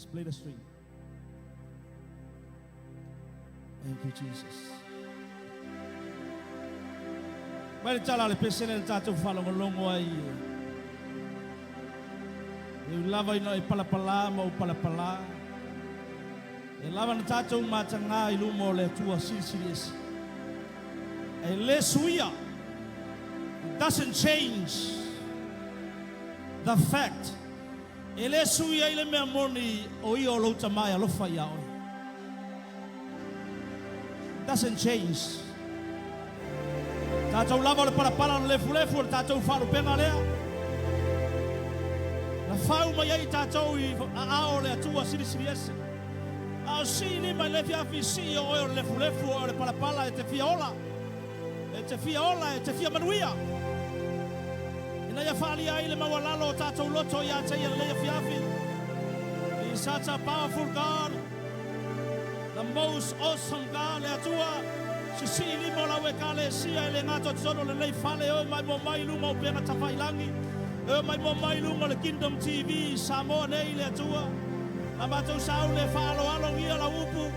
Let's play the string. Thank you, Jesus. Mai le tala a le pese lea na tatou faalogologo ai e ui lava ina e palapala ma ou palapala, e lava na tatou matagā i luma o le Atua Silisili Ese. E le suia, it doesn't change the fact, e le suia ai le mea moni o ia o lou Tama e alofa iā oe. Doesn't change. Tatou lava o le palapala o le lefulefu o le tatou faalupega lea. Na fau mai ai tatou i aao o le Atua Silisili Ese. A o sii lima i le afiafi, sii o oe o le lefulefu, o oe o le palapala e te fia ola, e te fia ola, e te fia manuia. Ina ia faaalia ai le maualalo o tatou loto ia te ia lenei afiafi. He is such a powerful God. The most awesome God, le Atua sisii lima o lau Ekalesia e le gata o totonu o lenei fale, e oo mai mo mai luga o upega tafailangi, e oo mai mo mai luga o le Kingdom TV i Samoa nei, le Atua. Na matou sauni e faaaloalogia lau upu.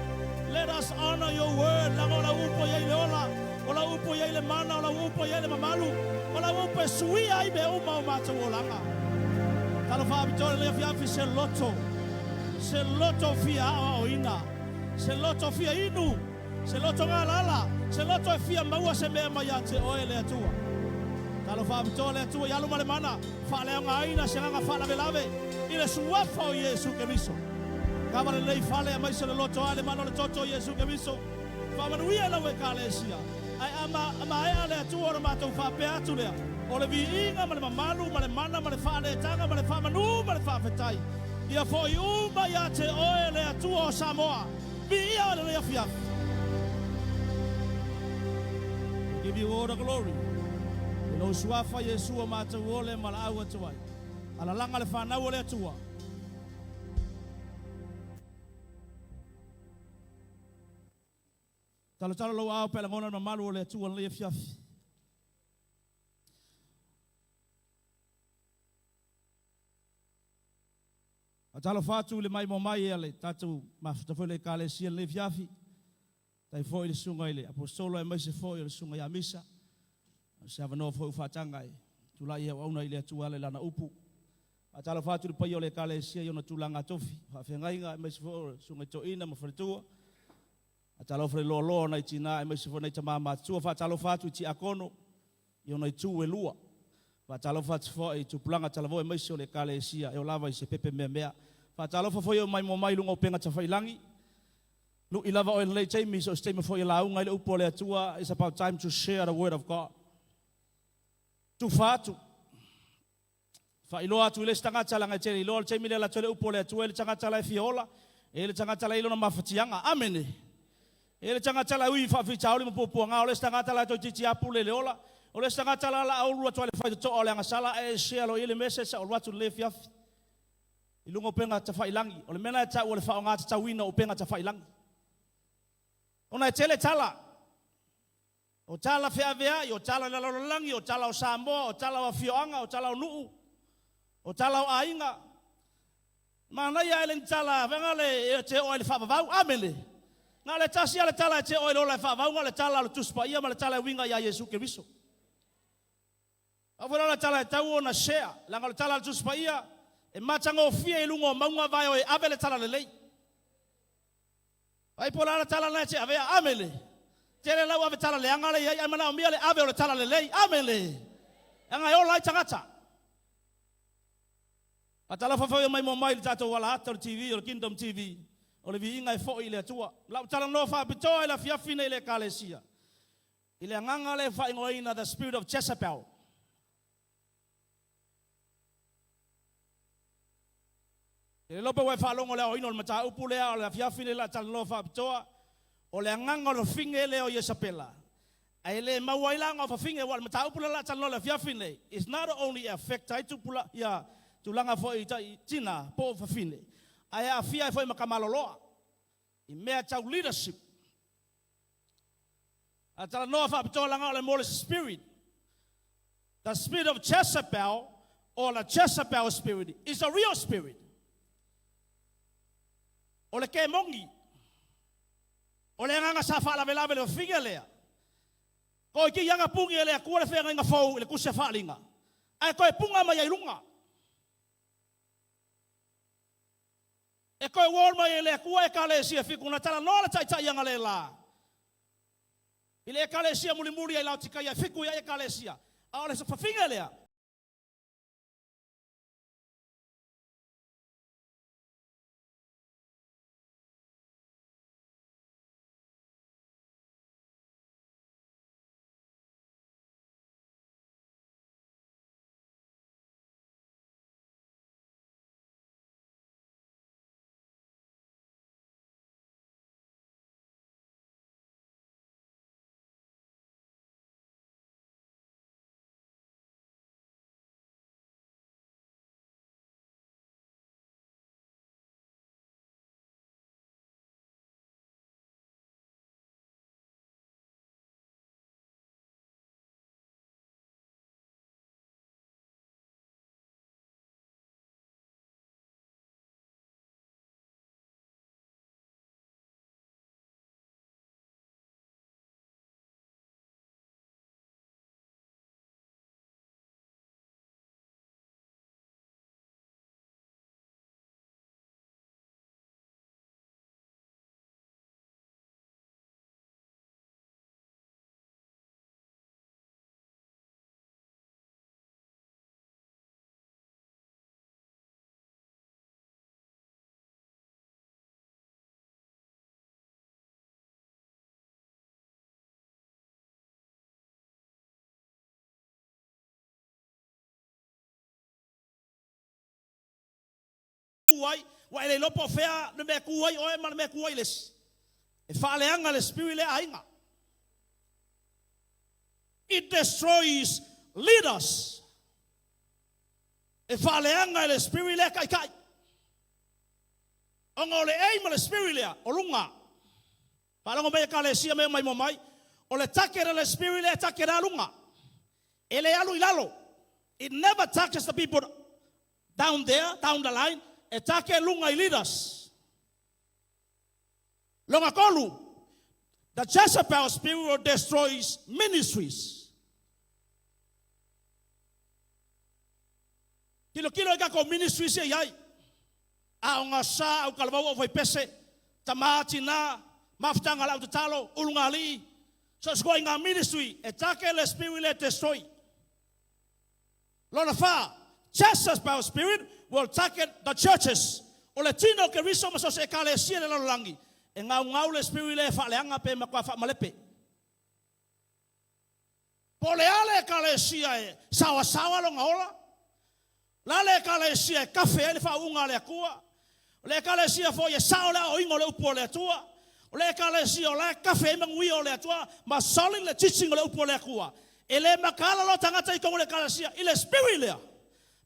Let us honor your word, leaga o lau upu e i ai le ola, o lau upu e i ai le mana, o lau upu e i ai le mamalu, o lau upu e suia ai mea uma o matou olaga. Talofa apitoa i lenei afiafi se loto. Se loto fia aoaoina, se loto fia inu, se loto galala, se loto e fia maua se mea mai ia te oe le Atua. Talofa apitoa le Atua i alu ma le mana, faaleaogaina se agaga faalavelave i le suafa o Iesu Keriso. Kava lenei fale aemaise le loto ae le mana o le toto o Iesu Keriso. Faamanuia i lau Ekalesia. Ae a maea le Atua ona matou faapea atu lea, O le viiga ma le mamalu ma le mana ma le faaletaga ma le faamanu ma le faafetai, ia foi uma ia te Oe le Atua o Samoa. Viia Oe lenei afiafi. We give you all the glory. I lou Suafa Iesu o matou ole ma laau atu ai. Alalaga le fanau o le Atua. Talotalo lou ao pe lagona le mamalu o le Atua lenei afiafi. Faatalofa atu i le maimoa mai a le tatou mafuta foi le Ekalesia lenei afiafi. Tai foi i le susuga i le Aposolo aemaise foi o le susuga ia Misa. O se avanoa foi ua faataga e tulai e auauna i le Atua e ala i lana upu. Faatalofa atu i le paia o le Ekalesia i ona tulaga tofi, faafeagaiga aemaise foi o le susuga i toeaina ma faletua. Faatalofa i le loaloa o nai tina aemaise foi nai tama matutua. Faatalofa atu i tiakono i ona itu e lua. Faatalofa atu foi i tupulaga talavou aemaise o le Ekalesia e oo lava i se pepe meamea. Faatalofa foi e maimoa mai i luga o upega tafailangi. Lui lava oe i lenei taimi, so o se taimi foi e lauga ai le upu a le Atua. It's about time to share the word of God. Tufa atu. Faailoa atu i le isi tagata, leaga e te le iloa le taimi lea e alu atu ai le upu a le Atua, e le tagata la e fia ola, e le tagata la e i lona mafatiaga. Amene. E le tagata la e ui i faafitauli ma puapuaga, o le isi tagata la e toeitiiti lava pule i le ola, o le isi tagata la la aulu atu ai le faitotoa o le agasala, ae e share loa i ai le message a o alu atu lelei afiafi i luga o upega tafailangi. O le mea lena e tau o le faaaoga tatauina o upega tafailangi. Ona e tele tala. O tala feaveai, o tala o le lalolagi, o tala o Samoa, o tala o afioaga, o tala o nuu, o tala o aiga. Manaia ae le ni tala vega le e te oo ai le faavavau. Amene. Na le tasi a le tala e te oo ai le ola e faavavau, na le tala o le Tusi Paia ma le tala e uiga ia Iesu Keriso. Au foi la o le tala e tau ona share, leaga o le tala a le Tusi Paia e matagofie i luga o mauga vae o e ave le tala lelei. Ai po o le a le tala lena e te avea. Amene. Tele lau ave tala leaga le i ai, ae manaomia le ave o le tala lelei. Amene. Leaga e ola ai tagata. Faatalofa foi mai mo mai le tatou alaata o le TV, o le Kingdom TV, o le viiga e foi i le Atua. Lau talanoa faapitoa i le afiafi nei i le Ekalesia, i le agaga lea e faaigoaina The Spirit of Jezebel. E le iloa pe ua e faalogo i le aoaina o le mataupu lea o le afiafi lenei o le a talanoa faapitoa, o le agaga o le fafine lea o Iesapela. Ae le maua ai la ona o fafine, aua o le mataupu lea o le a talanoa i le afiafi lenei, it's not only e affect ai tupula, ia, tulaga foi i tina po o fafine, ae aafia ai foi ma kamaloloa i mea tau leadership. A talanoa faapitoa leaga o le mo le spirit. The spirit of Jezebel or the Jezebel spirit is a real spirit. O le kemogi, o le agaga sa faalavelave i le fafine lea, toeitiiti lava na puni e le Atua le feagaiga fou i le tusi a Faaaliga, ae toe puna mai ai i luga. E toe warn mai e le Atua Ekalesia e fitu, na talanoa le Taitai analeila i le Ekalesia mulimuli ia i Laotikaia e fitu i ai Ekalesia, a o le fafine lea, tu ai, ua e le iloa po o fea le mea e tu ai oe ma le mea e tu ai le isi. E faaleaga le spirit lea aiga. It destroys leaders. E faaleaga e le spirit lea taitai. Ona o le aim o le spirit lea, o luga. Faalogo mai Ekalesia mea maimoa mai, o le target o le spirit lea e target lava luga. E le alu i lalo. It never touches the people down there, down the line, e target luga i leaders. Lona tolu, the Jezebel spirit will destroys ministries. Tilotilo i tatou ministries ia i ai. Aoga Sa, Autalavou, Aufaipese, Tama, Tina, Mafutaga a le Au Tatalo, Ulugalii, so o se ituaiga ministry e target le spirit lea e destroy. Lona fa, Jezebel spirit will target the churches. O le tino o Keriso ma so o se ekalesia i le lalolagi, e gaugau le spirit lea e faaleaga pe matua faamalepe. Po o le a le ekalesia e saoasaoa lona ola, o le a le ekalesia e kafe ai le faauuga a le Atua, o le ekalesia foi e sao le aoaoina o le upu a le Atua, o le ekalesia o la e kafe ai manuia o le Atua ma solid le teaching o le upu a le Atua, e le makaala loa tagata i totonu o le ekalesia i le spirit lea.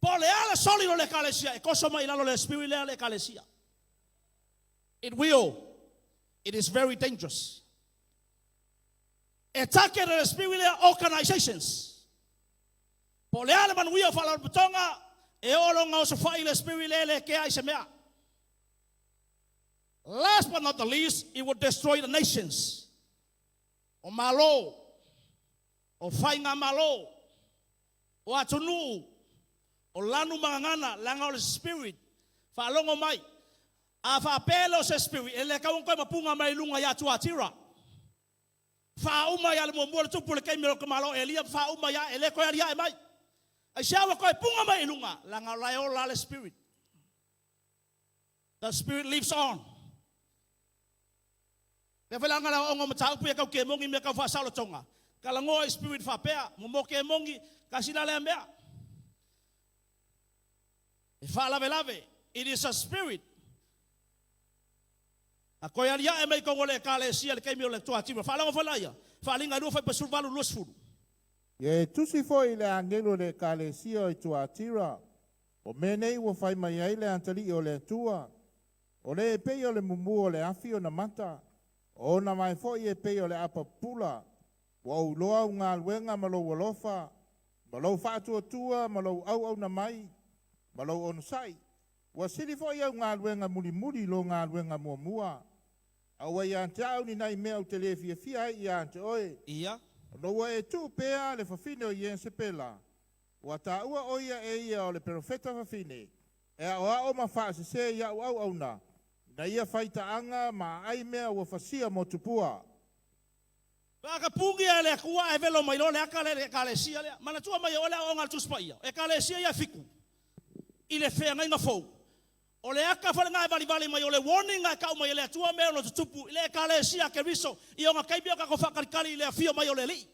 Po o le a le solid o le ekalesia, e toso mai i lalo o le spirit lea le ekalesia. It will. It is very dangerous. E target e le spirit lea organizations. Po o le a le manuia o faalapotopotoga, e oo lona osofai i le spirit lea e le kea i se mea. Last but not the least, it will destroy the nations. O Malo, o Faigamalo, o atunuu, o lanu ma gagana, leaga o le spirit. Faalogo mai, a faapea e le o se spirit, e le tatau ona toe mapuga mai luga ia Tuatira. Faauma ia le muamua le tupu i le taimi o le tamaloa o Elia, faauma ia, e le toe aliae mai. Aisea ua toe puga mai i luga? Leaga o la e ola le spirit. The spirit lives on. Pea foi la le aoaoga o mataupu ia tau kemoni mea tau faasaolotoga. Talanoa i spirit faapea, momo kemoni, tasi la lea mea. E faalavelave, it is a spirit. A toe aliae mai totonu o le Ekalesia i le taimi o le Tuatira. Faalogo foi laia, Faaaliga 2 fuaiupu 18, 20. Ia e tusi foi i le agelu o le Ekalesia i Tuatira, o mea nei ua fai mai ai le atalii o le Atua, o le e pei o le mumu o le afi ona mata, o ona vae foi e pei o le apa pupula, ua ou iloa au galuega ma lou alofa, ma lou faatuatua ma lou auauna mai, ma lou onosai. Ua sili foi au galuega mulimuli i lo galuega muamua. A ua ia te au ni nai mea ou te le fiafia ai ia te oe. Ia. Ona ua e tuu pea le fafine o Iesepela, ua taua o ia e ia o le perofeta fafine, e aoao ma faasese i au auauna, ina ia faitaaga ma aai mea ua fasia mo tupua. Faakapugi a le Atua ae velo mai loa le aka lea i le Ekalesia lea. Manatua mai e oe le aoaoga a le Tusi Paia, o Ekalesia ia e fitu i le feagaiga fou. O le aka foi lena e valivali mai, o le warning e tau mai e le Atua mea o lo tutupu i le Ekalesia a Keriso i ona taimi a o tatou faatalitali i le afio mai o le Alii.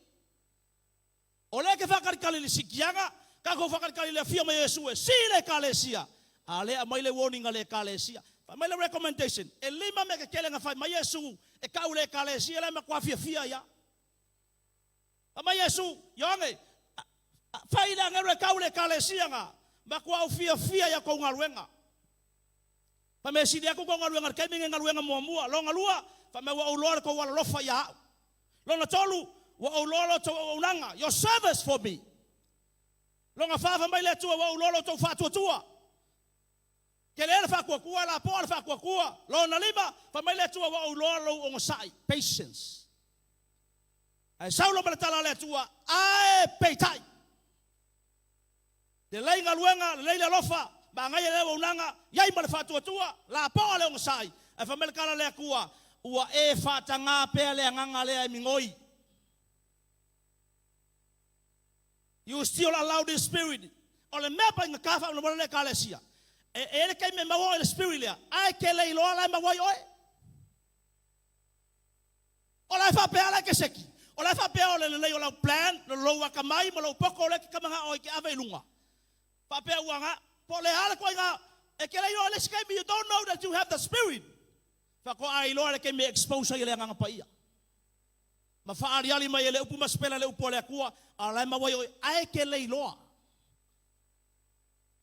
O lea e te faatalitali i le siitiaga, tatou faatalitali i le afio mai o Iesu e sii le Ekalesia, a o lea e aumai le warning a le Ekalesia. Fai mai le recommendation, e lima mea tetele na fai mai Iesu e tau i le Ekalesia la e matua fiafia ai lava. Fai mai Iesu, Ioane, fai i le agelu e tau i le Ekalesia na, matua ou fiafia i a outou galuega. Fai mai e sili atu tou galuega i le taimi nei galuega muamua. Lona lua, fai mai ua ou iloa le tou alolofa ia au. Lona tolu, ua ou iloa lo outou auaunaga, your service for me. Lona fa, fai mai le Atua, ua ou iloa lo outou faatuatua. Tele le faatuatua, lapoa le faatuatua. Lona lima, fai mai le Atua, ua ou iloa lou onosai, patience. Ae sau loa ma le tala a le Atua, ae peitai. Lelei galuega, lelei le alofa, manaia le auaunaga, i ai ma le faatuatua, lapoa le onosai, ae fai mai le tala a le Atua, ua e faatagā pea le agaga lea e migoi. You still allow this spirit. O le mea faigata faamolemole le Ekalesia. E i ai le taimi e maua oe i le spirit lea, ae e te le iloa la e maua ai oe. O la e faapea la e te seki. O la e faapea o le lelei o lau plan, lo lou atamai ma lou poto lea e te manao ai e te ave i luga. Faapea ua na, po o le a le ituaiga, e te le iloa i le isi taimi, you don't know that you have the spirit. Faatoa iloa le taimi e expose ai e le Agaga Paia. Ma faaaliali mai e le upu ma sipela le upu a le Atua, a o la e maua ai oe, ae e te le iloa.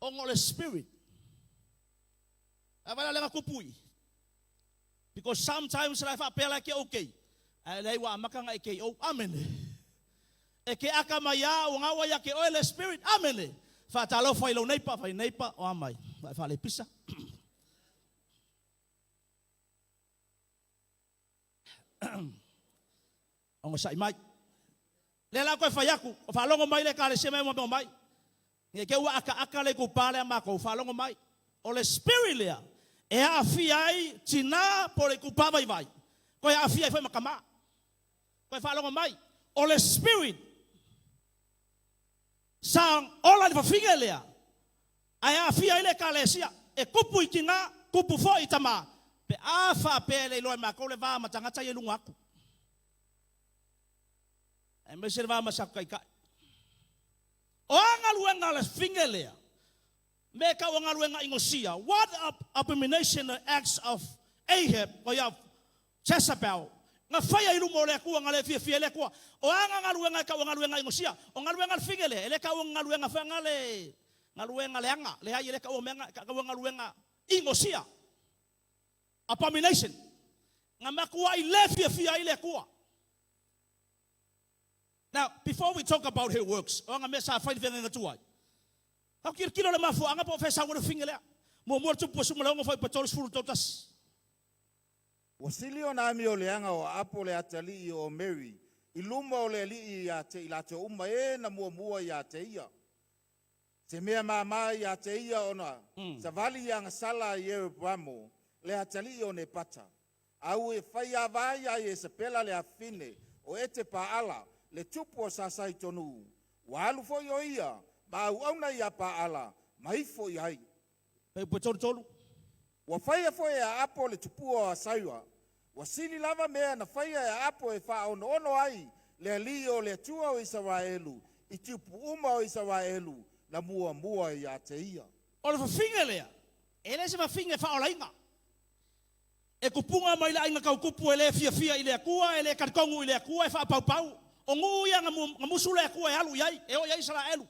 Ona o le spirit. A vai la lea na tupu i i. Because sometimes la e faapea la e ke okay, ae leai ua amata ona e KO. Amene. E ke aka mai a ua gaua ia te oe le spirit. Amene. Faatalofa i lou neighbor, fai neighbor, oa mai, ua e faalepisa. Onosai mai. Lea la toe fai atu, o faalogo mai le Ekalesia mai ma mai. Ne i te i ua akaaka le itupa lea matou, faalogo mai. O le spirit lea e aafia ai tina po o le itupa vaivai, toe aafia ai foi ma tama. Toe faalogo mai, o le spirit sa ola i le fafine lea, ae aafia ai le Ekalesia. E tupu i tina, tupu foi i tama, pe a faapea e le iloa e matou le va ma tagata ia i luga atu. Aemaise le va ma si taitai. O a galuega a le fafine lea, me e tau o galuega inosia, what abomination the acts of Ahab, o ia Jezebel, na faia i luma o le Atua, na le fiafia ai le Atua. O a nga galuega e tau o galuega inosia, o galuega a le fafine lea, e le tau o galuega foi nga le galuega leaga, leai e le tau o mea nga, e tau o galuega inosia. Abomination. Na matuai le fiafia ai le Atua. Now, before we talk about her works, o aga mea sa fai le feagaiga tuai, tau tilotilo le mafuaaga po o fea e sau ai le fafine lea. Muamua le tupu 16 fuaiupu 31. Ua sili ona amioleaga o Aapo le atalii o Omeri i luma o le Alii ia te i latou uma e na muamua ia te ia. Se mea māmā ia te ia ona savali i agasala a Ieropoamo le atalii o Nepata, a ua faiava iā Iesepela le afafine o Etepaala le tupu o Sasaitonu, ua alu foi o ia ma auauna iā Paala ma ifo i ai. Fuaiupu 33. Ua faia foi e Aapo le tupua o Asaia, ua sili lava mea na faia e Aapo e faaonoono ai le Alii o le Atua o Isaraelu i tupu uma o Isaraelu na muamua ia te ia. O le fafine lea, e le se fafine e faaolaina. E tupuga mai le aiga tautupu e le fiafia i le Atua, e le talitonu i le Atua, e faapaupau. O nuu ia na musu le Atua e alu i ai, e oo i ai Isaraelu.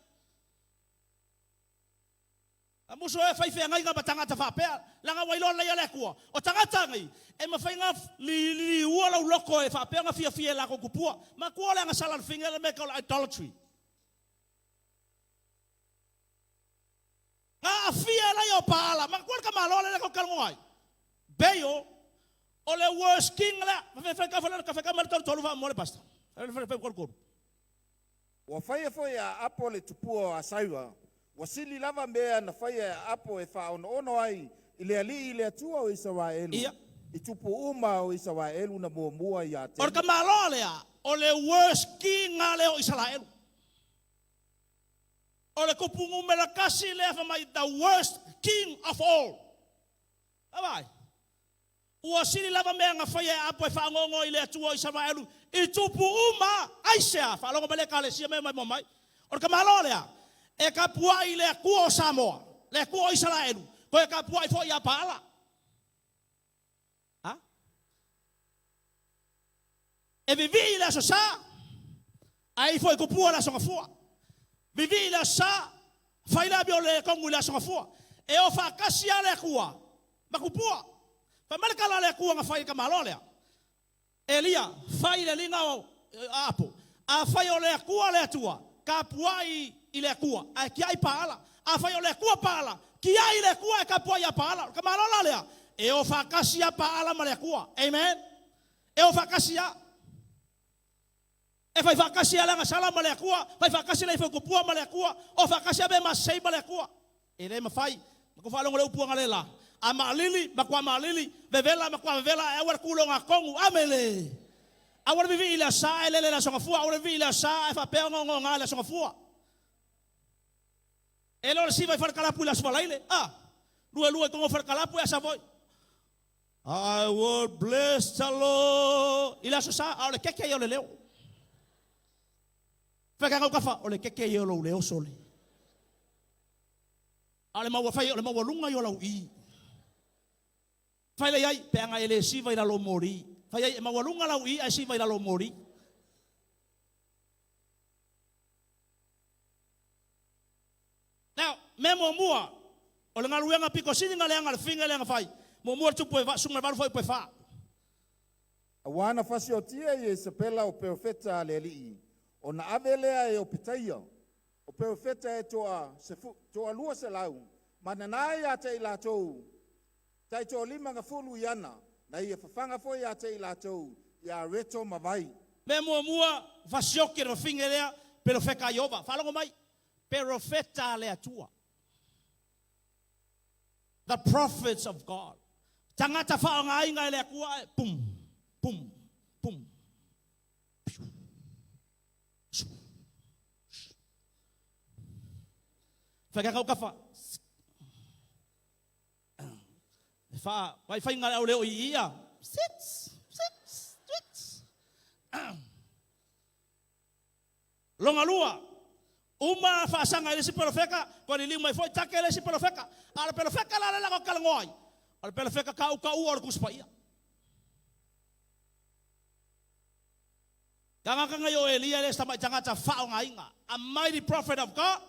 Na musu e fai feagaiga ma tagata faapea, leaga ua iloa lelei e le Atua, o tagata nei, e mafai ona liua lou loto e faapea ona fiafia i latou tupua. Matua le agasala a le fafine le mea e tau o le idolatry. Na aafia e laia o Paala, manatua le tamaloa lea tatou te talanoa ai, Baal, o le worst king lea. Fai mai le 33 faamolemole Pastor. Fai mai le 33. Ua faia foi e Aapo le tupua o Asaira, ua sili lava mea na faia e Aapo e faaonoono ai i le Alii i le Atua o Isaraelu, i tupu uma o Isaraelu na muamua ia te O le ia. tamaloa lea, o le worst king lea o Isaraelu. O le tupu numera 1 lea fai mai, the worst king of all. Vaai. Ua sili lava mea na faia e Aapo e faaonoono i le Atua o Isaraelu i tupu uma. Aisea? Faalogo mai le Ekalesia mea mai mo mai. O le tamaloa lea, e tapuai i le Atua o Samoa, le Atua o Isaraelu, toe tapuai foi ia Paala. Ha? E vivii i le Aso Sa, ae ifo i tupua i le Aso Gafua. Vivii i le Aso Sa, fai le amio le tonu i le Aso Gafua. E o faatasi lava le Atua ma tupua. Fai mai le tala a le Atua na fai i le tamaloa lea, Elia, fai i le liga o Aapo, afai o le Atua le Atua, tapuai i le Atua, ae tiai Paala. Afai o le Atua Paala, tiai i le Atua ae tapuai ia Paala. O le tamaloa la lea, e o faatasi lava Paala ma le Atua. Amen. E o faatasi lava. E fai faatasi lava le agasala ma le Atua, fai faatasi le ifo i tupua ma le Atua, o faatasi lava mea masei ma le Atua. E le mafai. Matou faalogo i le upu analeila, a maalili, matua maalili, vevela, matua vevela, ae aua le tu i le ogatotonu. Amene! Aua le vivii i le Aso Sa ae lele i le Aso Gafua, aua le vivii i le Aso Sa ae faapea ogaogaoga i le Aso Gafua. E le o le siva i falekalapu i le Aso Faraile, a! Lua lua i totonu o falekalapu e asa foi. I will bless the Lord i le Aso Sa, a o le keke ia o le leo. Fai ka kafa, o le keke ia o lou leo sole. A o le maua fai, o le maualuga ia o lau i. Fai le ai, pe aga e le siva i lalo o moli. Fai ai, e maualuga lau i ae siva i lalo o moli. Now, mea muamua, o le galuega pito sili na leaga le figa lea na fai. Muamua le tupu e suma le 8 fuaiupu e 4. Auā na fasiotia e Iesapela o perofeta a le Alii, ona ave lea e Opetaia, o perofeta e toa, sefu, toa 200, ma nana ia te i latou, tai toa 50 iana, na ia fafaga foi ia te i latou, ia reto ma vai. Mea muamua, fasioki e le fafine lea, perofeta a Ieova. Faalogo mai, perofeta a le Atua. The prophets of God. Tagata faaaogaina e le Atua ae pum, pum, pum. Piu. Su. Fai kakau kafa. E wha, wai whai ngā au leo i ia. Six, six, six. Longa lua, uma faasaga i le isi perofeka, koe liliu mai foi take le isi perofeka. A o le perofeka la lea latou talanoa ai, o le perofeka kaʻukaʻua o le Tusi Paia. Tagata nei o Elia e le se tamai tagata faaaogaina. A mighty prophet of God.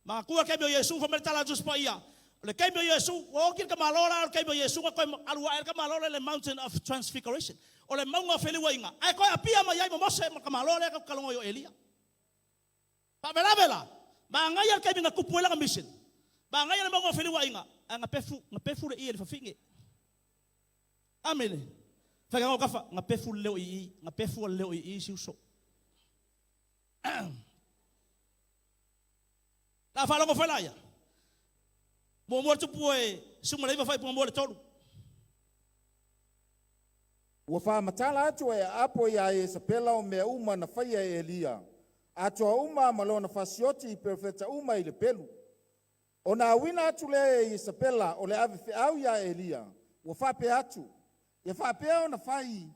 Manatua le taimi o Iesu fai mai le tala a le Tusi Paia, o le taimi o Iesu, ua oti le tamaloa la o le taimi o Iesu na toe alu ae ai le tamaloa lea i le mountain of transfiguration, o le mauga o feliuaiga, ae toe apia mai ai ma Mose ma le tamaloa lea tatou te talanoa ai o Elia. Faalavelave la, manaia le taimi na tupu ai lana mission, manaia le mauga o feliuaiga, ae na pefu, na pefu le ie i le fafine. Amene. Fai ka kafa, na pefu le leo i i, na pefu le leo i i si uso. La faalogo foi laia. Muamua le tupu e 19 fuaiupu muamua i le 3. Ua faamatala atu e Aapo iā Iesapela o mea uma na faia e Elia, atoa uma ma lona fasioti i perofeta uma i le pelu. Ona auina atu lea e Iesapela o le ave feau iā Elia, ua faapea atu, ia faapea ona fai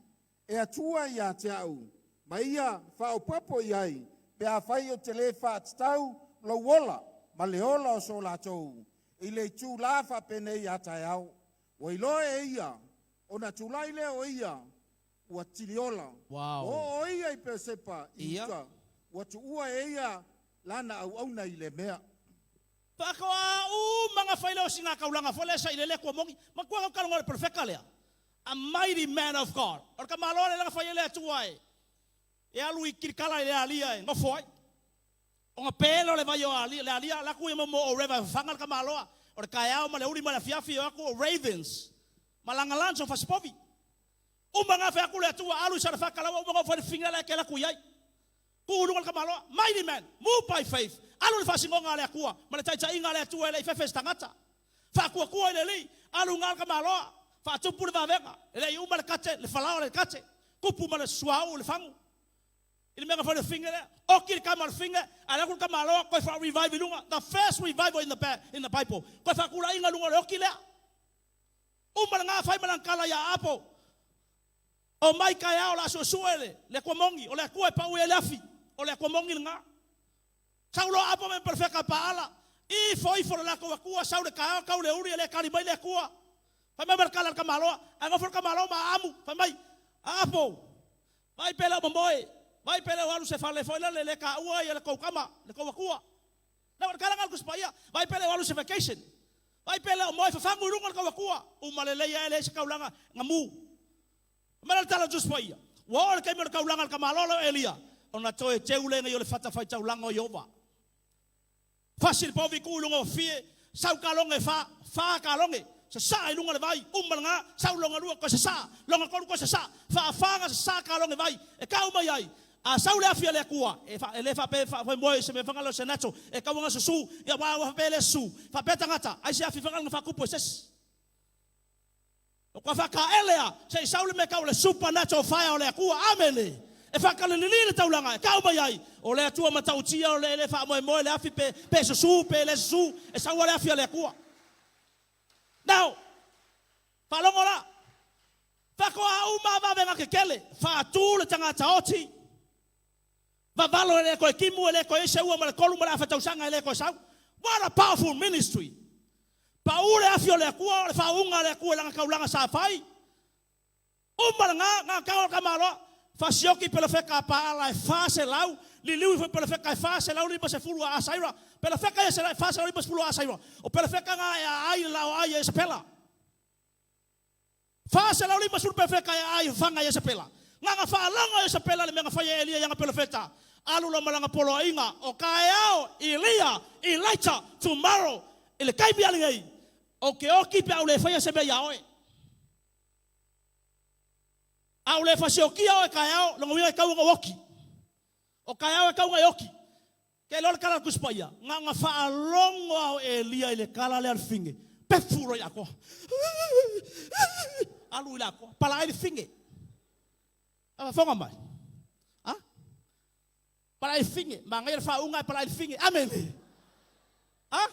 e Atua ia te au, ma ia faaopoopo i ai, pe afai ou te lē faatatau lou ola ma le ola o so latou i le itulā faapenei ia taeao. Ua iloa e ia, ona tulai lea o ia, ua tiliola. Ua oo ia i Peesepa i uta, ua tuua e ia lana auauna i le mea. Faatoa uma ona fai lea o sina taulaga foi lea sa i le Atua moni. Matua na ou talanoa i le perofeta lea, a mighty man of God. O le tamaloa lea na fai ai le Atua e alu i Kilikala i le alia e nofo ai. Ona pē lea o le vai o alia, le alia, alu atu ia mo o reva e fafaga le tamaloa. O le taeao ma le aoauli ma le afiafi e o atu o ravens. Malaga lunch o fasipovi. Uma na fai atu le Atua, alu i Salafata la ua uma ona oo fai le fafine la e te alu atu i ai. Tuu i luga le tamaloa. Mighty man, move by faith. Alu i le faasinoga a le Atua ma le taitaiga a le Atua e le i fefe se tagata. Faatuatua i le Alii, alu i ina le tamaloa. Faatupu le vavega, e le i uma le kate, le falao o le kate. Tupu ma le suauu i le fagu. I le mea na fai le fafine lea, oti le tama o le fafine, ae alu atu le tamaloa toe faa-revive i luga. The first revival in the, in the Bible. Toe faatulaiga i luga o le oti lea. Uma lena fai ma lana tala ia Apo. Omai taeao o le a suesue le, le Atua moni, o le Atua e pau i ai le afi, o le Atua moni lena. Sau loa Apo ma perofeta a Paala, ifo ifo le latou Atua, sau le taeao tau le aoauli e le tali mai le Atua. Fai mai ma le tala a le tamaloa, ae nofo le tamaloa ma aamu, fai mai, Apo, vaai pe le o momoe, vaai pe le o alu se fale foi lele le taua ia le tou tama, le tou Atua. Lea ua tala le Tusi Paia, vaai pe le o alu se vacation. Vaai pe le o moe fafagu i luga le tou Atua. Uma lelei ae leai se taulaga na mu. Fai mai la le tala a le Tusi Paia, ua oo le taimi o le taulaga a le tamaloa lea o Elia, ona toe teu lea nei o le fatafaitaulaga o Ieova. Fasi le povi tuu i luga o fie, sau kaloge e fa, fa kaloge, sasaa i luga le vai, uma lena, sau lona lua toe sasaa, lona tolu toe sasaa, faafa na sasaa kaloge vai, e kau mai ai, a sau le afi a le Atua, e, fa, e le faapea e faamoemoe i se mea fagalo se natural, e tau ona susu, ia ua ua faapea e le susu, faapea tagata, ai se afi fagalo na faatupu e se isi. O ka faakaele a, se i sau le mea tau o le supernatural fire o le Atua. Amene. E faakalelili le taulaga e kau mai ai. O le Atua matautia o le e le faamoemoe le afi pe, pe susu pe le susu, e sau lava le afi a le Atua. Now, faalogo la, faatoa uma vavega tetele, faatu le tagata oti, vavalo e le toe timu, e le toe i ai se ua ma le tolu ma le afa tausaga e le toe sau. What a powerful ministry! Pau le afi o le Atua, o le faauuga a le Atua i lana taulaga sa fai. Uma lena, na tau o le tamaloa, fasioki pelofeta a Paala e 400, liliu ifo i pelofeta e 450 a Asaira, pelofeta ia 450 a Asaira, o pelofeta na e aai le laoai a Isapela. 450 pelofeta e aai fafaga i Isapela. Na na faalogo e Isapela le mea na fai e Elia i ana pelofeta, alu loa ma lana poloaiga, o taeao, Elia, Elaija, tomorrow, i le taimi a lenei, ou te oti pe a ou le faia se mea iā oe. A ou le fasiokia oe taeao, lona uiga e tau ona ou oti. O taeao e tau ona e oti. Ke iloa le tala a le Tusi Paia, na ona faalogo lava o Elia i le tala lea a le fine, pefu loa i le atoa. Alu i le atoa, pala ai le fine. A faafofoga mai? A? Pala ai le fine, manaia le faauuga ae pala ai le fine. Amene. A?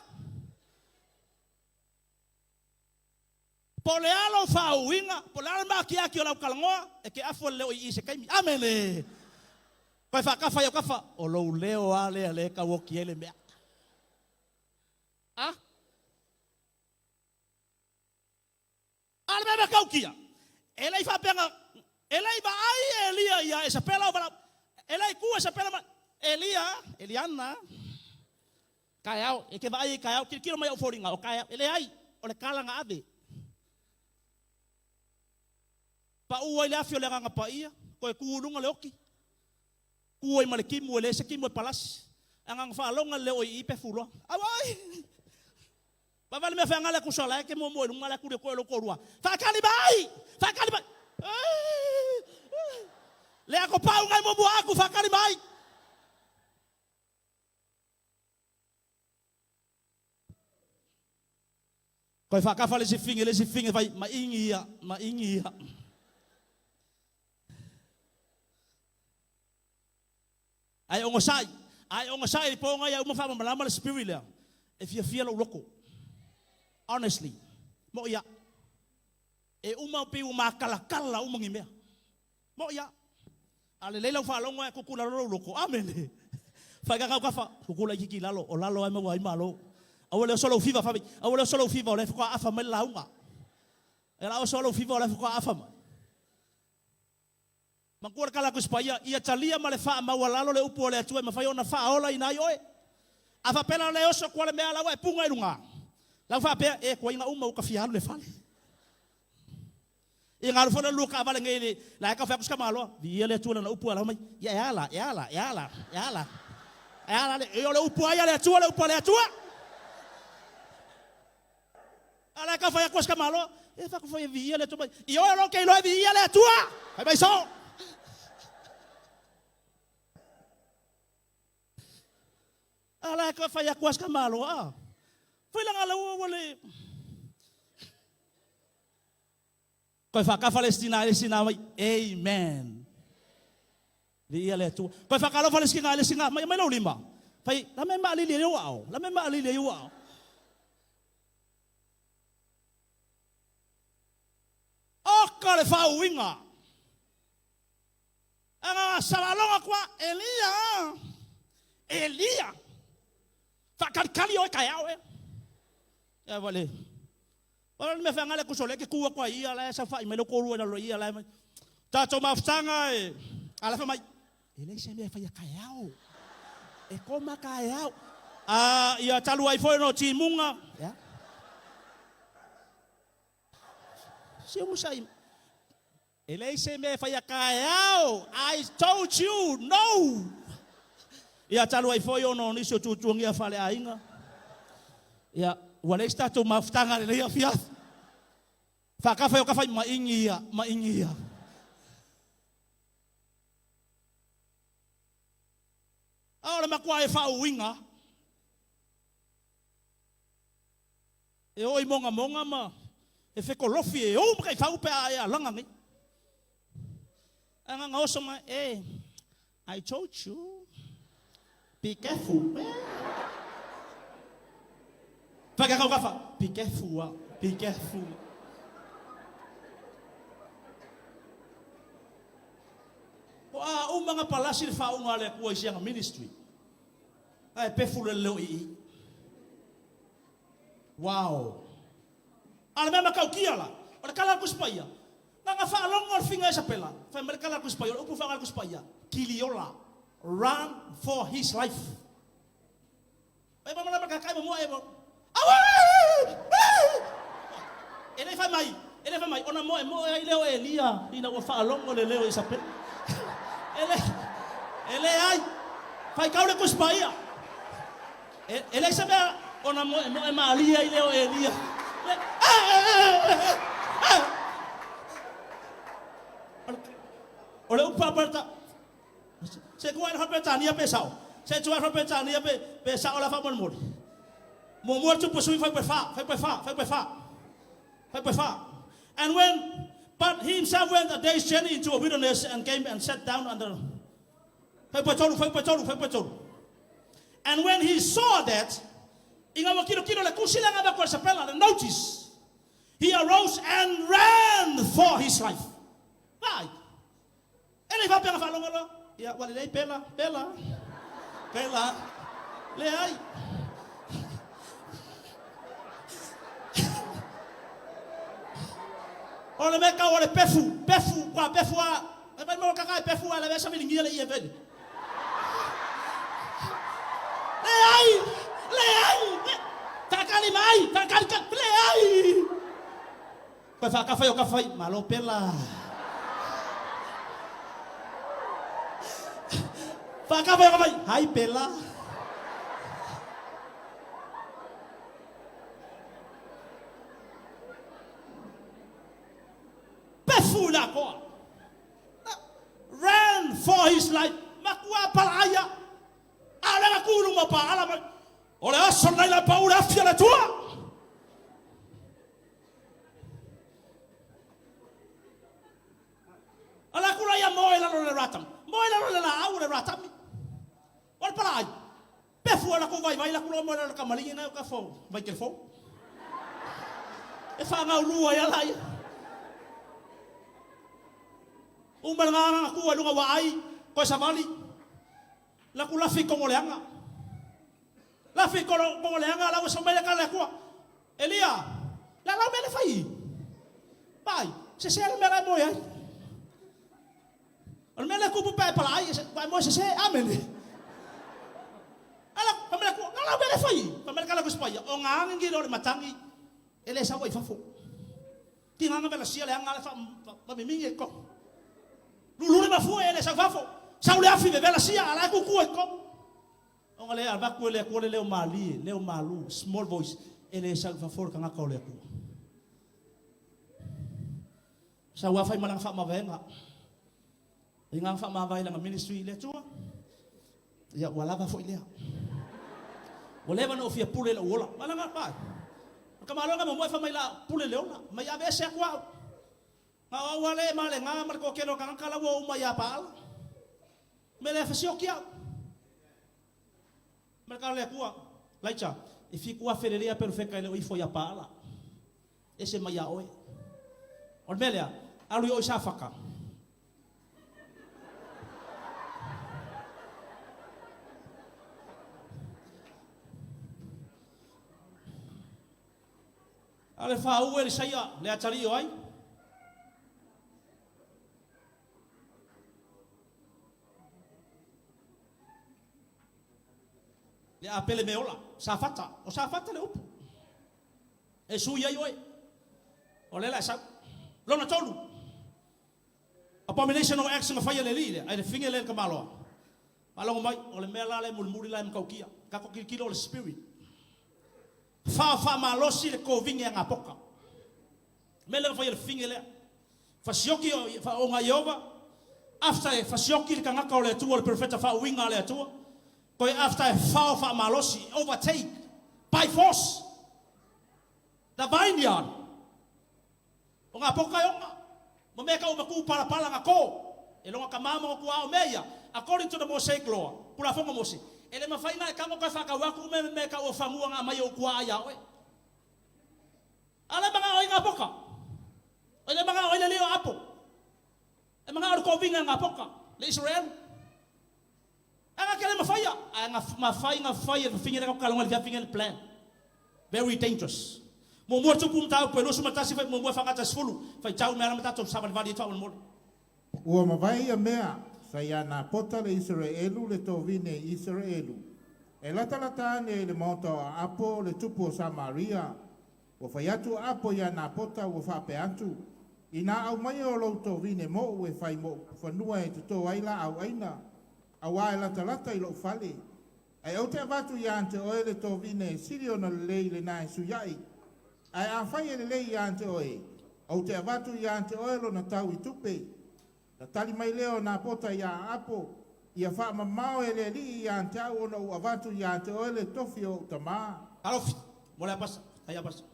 Po o le a lou faauuina, po o le a le maatiati o lau talanoa, e te afu e le leo i i se taimi. Amene! Toe faatafa i au tafa, o lou leo lava lea lea e tau oti ai le mea. A? A o le mea matautia, e le i faapea na, e le i vaai Elia ia Esapela o valaau, e le i tu Esapela ma, Elia, Eliana, taeao, e te vaai i taeao, tilotilo mai i ou foliga, o taeao, e leai, o le tala na ave. Pau ai le afi o le Agaga Paia, toe tu i luga le oti, tu ai ma le timu, e leai se timu e palasi. Agaga faaloga le leo i i pefu loa. Auai! Vaavaai le mea feagale atu sola e te muamua i luga le atu le koe o lou toalua. Faatali mai! Faatali mai! Le ato pau ngai muamua atu, faatali mai! Toe faakafa le isi fine, le isi fine fai, ma ingi ia, ma ingi ia. Ae onosai, ae onosai i le po ngai a uma faamalamalama le spirit lea. E fiafia lou loto. Honestly, mo ia. E uma pei ua matalatala uma ni mea. Mo ia. A lelei lau faalogo ae kukula loa lou loto. Amene. Faikakau kafa, kukula itiiti i lalo, o lalo lava e maua ai malo. Aua le oso lou fiva, fai mai, aua le oso lou fiva o lea faatoa afa mai le lauga. E la oso lou fiva o lea faatoa afa mai. Manatua le tala a Tusi Paia, Ia talia ma le faamaualalo le upu a le Atua e mafai ona faaolaina ai oe. A faapea la o lea e oso atu lava le mea la ua e puga i luga, la ua faapea, e tuaiga uma ua ta fia alu i le fale. Ia na alu foi la le lua taavale nei i le, la e tau fai atu si tamaloa, viia le Atua i lana upu e alaua mai, ia e a la, e a la, e a la, e a la. E ala le, e o le upu ai a le Atua le upu a le Atua. A la ka fai aku ska malo. E fa ku fai vi le Atua. I o lo ke lo vi le Atua. Fai mai so. A la ka fai aku ska malo a. Fai la ngala ua le. Koe whakafa le sina le sina mai. Amen. Viia le Atua. Koe whakalofa le sina le sina mai mai lau lima. Fai la me maalili e au. La me maalili e au. O ka le whauinga. Anga savalonga kwa Elia. Elia. Whakalikali o e kai au e. Ia wale. Ora le mea whangale kusole ke kua kwa ia la sa whai mai lo korua na lo ia la mai. Tātou mafutanga e. Ala wha mai. E le se mea whai a kai au. E koma kai au. A ia talu ai foi no timunga. Ya. Se o sai. E le se mea whai a kai au. I told you no. Ia talu ai foi ono nisi o tutuangia whale ainga. Ia ua le tātou mafutanga le lea fia. Whakawhai o kawhai maingi ia, maingi ia. A o le makua e whaauinga. E oi monga monga ma e whekolofi e o makai whaupe a e alanga ngai. Anga ngaoso mai, e, I told you, be careful. Whakakau be careful, be careful. O a umanga palasi le whaunga le kua isi anga ministry. Ai pefu le leo i. Wow. Ale mea makau kia la. O le kala kuspaia. Nga whaalongo le finga Isabela. Whai mele kala kuspaia. O upu whaanga kuspaia. Kiliola. Run for his life. E mamala makakai mo e mo. Awa! E le whai mai. E le whai mai. Ona mo e mo e leo Elia. Ina ua whaalongo le leo Isabela. E le ai. Whai kau le kuspaia. E le Isabela. Ona mo e mo e maalia i leo Elia. O le upa aparta. Se kua ina Petania pe sao. Se tua ina Petania pe pe sao la fa mon moli. Mo mo tu pusui fai pe fa, fai pe fa, fai pe fa. Fai pe fa. And when but he himself went a day's journey into a wilderness and came and sat down under fai pe tolu, fai pe tolu, fai pe tolu. And when he saw that, inga wa kilo kilo le kusila nga ba ko sapela the notice. He arose and ran for his life. Vai. Ele vai pegar falou lo. Ia wale lei pela, pela. Pela. Le ai. O le meka o le pefu, pefu, kwa pefu a. E vai mo kaka pefu a le vesa milingia le ia veli. Le ai. Le ai. Takali mai, takali ka le ai. Koe whakawhai o kawhai, malo pela. Whakawhai o kawhai, hai pela. Pefu la koa. Ran for his life. Makua palaia. Ala kulu ma pa ala mai. O le aso nei la paura afia le tua. Ala kula ia moe la le ratam. Moe la le la au le ratami. O le palai. Pefu ala ko vai vai la kula moe la kamali ngai ka fo. Vai ke fo. E fa ngau lua ia la ia. Uma nga ku lunga wa ai ko savali. La kula fi ko leanga. La fi ko leanga la so mai ka le ku. Elia. La la mele fai. Pai, se se le mele mo ai. O mele ku pu pa pa ai, se mo se se amen. Ala, pa mele ku, la mele fai. Pa mele kala ku spai. O nga ngi lo le matangi. Ele sa wai fafo. Ki nga nga sia le anga le fa pa mi mingi ko. Lulu le mafu ele sa fafo. Sa le afi vela sia ala ku ku e ko. Ona le avatu e le Atua le leo malie, leo malu, small voice, e le sau i fafo le tagata o le Atua. Sau lava fai ma lana faamavaega. I gana faamavae i lana ministry i le Atua. Ia, ua lava foi lea. Ua leva ona ou fia pule i lou ola. Ma lana, ma, o ka malo na moe fai mai la pule le ola. Mai aveese atu au. Na o au lava lea e malega ma le toatele o tagata la ua o uma ia Paala. Mea lea fasioki au. Ma le tala le Atua, Laitja, e 7,000 lelei a perofeta e le o ifo ia Paala. Ese mai ia oe. O le mea lea, alu i o i Safata. A le fāū e Elisaia, le atalii o ai? Le Apele Meola, Safata. O Safata le upu. E sui ai oe. O lea la e sau. Lona tolu. Abomination of acts na faia le alii lea, ai le fine lea le tamaloa. Faalogo mai, o le mea la lea mulimuli la e matautia. Tatou tilotilo o le spirit. Faafamalosi le tovine a Napoka. Mea lea na faia le fine lea. Fasioki o faaoga Iova, after e fasioki le tagata o le Atua, le profeta faauiga a le Atua, toe after e fao faamalosi, overtake by force the vineyard. O Napoka e oga. Ma mea tau matu palapala na to. E loga tama ma tua o mea ia. According to the Mosaic law, Tulafono Mose, e le mafai na e tago toe faatau atu mea mea tau o fanua na aumai e ou tuaa ia oe. A le manao ai Napoka. O le manao ai le lio apo. E manao le kovina Napoka, le Israel. Aga ke le mafaia, ae na mafai na fai e fafine le kalonga le fiafine le plan. Very dangerous. Muamua tupu mataupu e 21 fai muamua whakata 10, fai tau mea ma tātou savalivali e faamolemole. Ua mavae ia mea, sa iā Napota le Isaraelu le tovine i Isaraelu. E latalata ane i le maota o Aapo le tupu o Samaria. Ua fai atu Aapo iā Napota ua faapea atu. Inā aumaia o lou tovine mo'u e fai mo'u fanua e totō ai laau aina. Auā e latalata i lo'u fale. Ae ou te avatu iā te oe le tovine e sili ona lelei lenā e suia'i. Ae afai e lelei iā te oe, ou te avatu iā te oe lona tau i tupe. Na tali mai lea o Napota iā Aapo, ia faamamao e le Alii iā te au ona ou avatu iā te oe le tofi o ou tamā. Alofi, mo le apasa, ai apasa.